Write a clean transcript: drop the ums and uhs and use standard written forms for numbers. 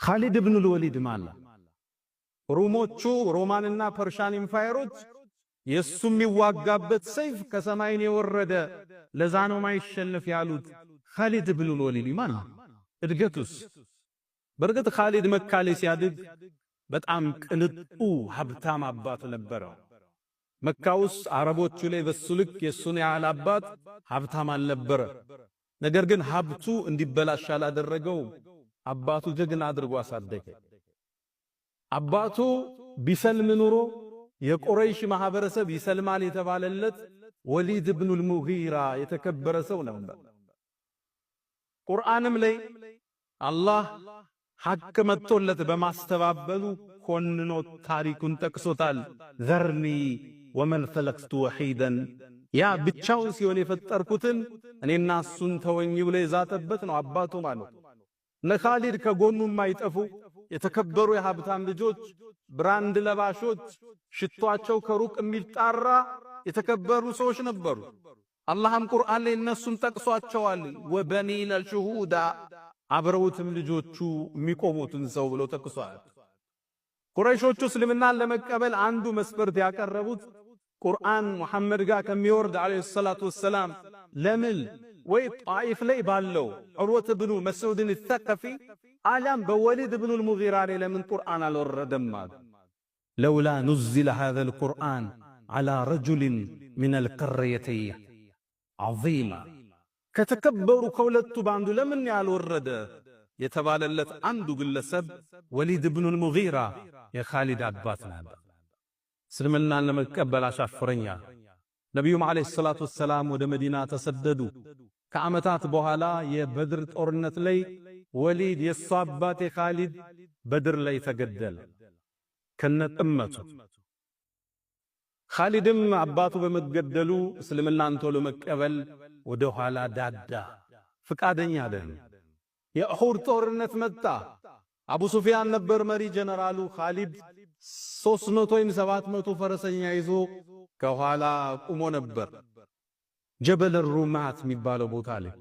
ካሊድ ብኑል ወሊድ ማን? ሩሞቹ ሮማንና Persian empire ኦች የሱ የሚዋጋበት ሰይፍ ከሰማይን የወረደ፣ ለዛ ነው ማይሸነፍ ያሉት። ካሊድ ብኑል ወሊድ ማን? እድገቱስ? በእርግጥ ካሊድ መካ ላይ ሲያድግ በጣም ቅንጡ ሀብታም አባት ነበረው። መካ ውስጥ አረቦቹ ላይ በሱ ልክ የሱን ያህል አባት ሀብታም አልነበረ። ነገር ግን ሀብቱ እንዲበላሽ አላደረገው። አባቱ ጀግና አድርጎ አሳደገ። አባቱ ቢሰልም ኑሮ የቁረይሽ ማህበረሰብ ይሰልማል የተባለለት ወሊድ ብኑል ሙጊራ የተከበረ ሰው ነበር። ቁርአንም ላይ አላህ ሐቅ መጥቶለት በማስተባበሉ ኮንኖ ታሪኩን ጠቅሶታል። ذرني ومن خلقت وحيدا፣ ያ ብቻውን ሲሆን የፈጠርኩትን እኔና እሱን ተወኝ ብሎ የዛተበት ነው አባቱ ማለት። እነ ካሊድ ከጎኑ የማይጠፉ የተከበሩ የሀብታም ልጆች፣ brand ለባሾች፣ ሽቷቸው ከሩቅ የሚጣራ የተከበሩ ሰዎች ነበሩ። አላህም ቁርአን ላይ እነሱን ጠቅሷቸዋል። وبنين شهودا፣ አብረውትም ልጆቹ የሚቆሙትን ሰው ብሎ ጠቅሷል። ቁረይሾቹ እስልምናን ለመቀበል አንዱ መስፈርት ያቀረቡት ቁርአን ሙሐመድ ጋር ከሚወርድ عليه الصلاة والسلام ለምን ወይ ጣኢፍ ላይ ባለው ዑርወት ብኑ መስዑድን ተቀፊ አሊያም በወሊድ ብኑል ሙጊራ ላይ ለምን ቁርአን አልወረደም አሉ። لولا نزل هذا القرآن على رجل من القريتين عظيم፣ ከተከበሩ ከሁለቱ በአንዱ ለምን ያልወረደ የተባለለት አንዱ ግለሰብ ወሊድ ብኑል ሙጊራ የኻሊድ አባት ነበር። እስልምናን ለመቀበል አሻፍረኛል። ነቢዩም عليه الصلاة والسلام ወደ መዲና ተሰደዱ። ከዓመታት በኋላ የበድር ጦርነት ላይ ወሊድ የሱ አባት የኻሊድ በድር ላይ ተገደለ ከነጥመቱ። ኻሊድም አባቱ በመገደሉ እስልምናን ቶሎ መቀበል ወደ ኋላ ዳዳ፣ ፍቃደኛ አይደለም። የኡሑድ ጦርነት መጣ። አቡ ሱፊያን ነበር መሪ ጀነራሉ። ኻሊድ 300 ወይም 700 ፈረሰኛ ይዞ ከኋላ ቁሞ ነበር። ጀበል ሩማት የሚባለው ቦታ ላይ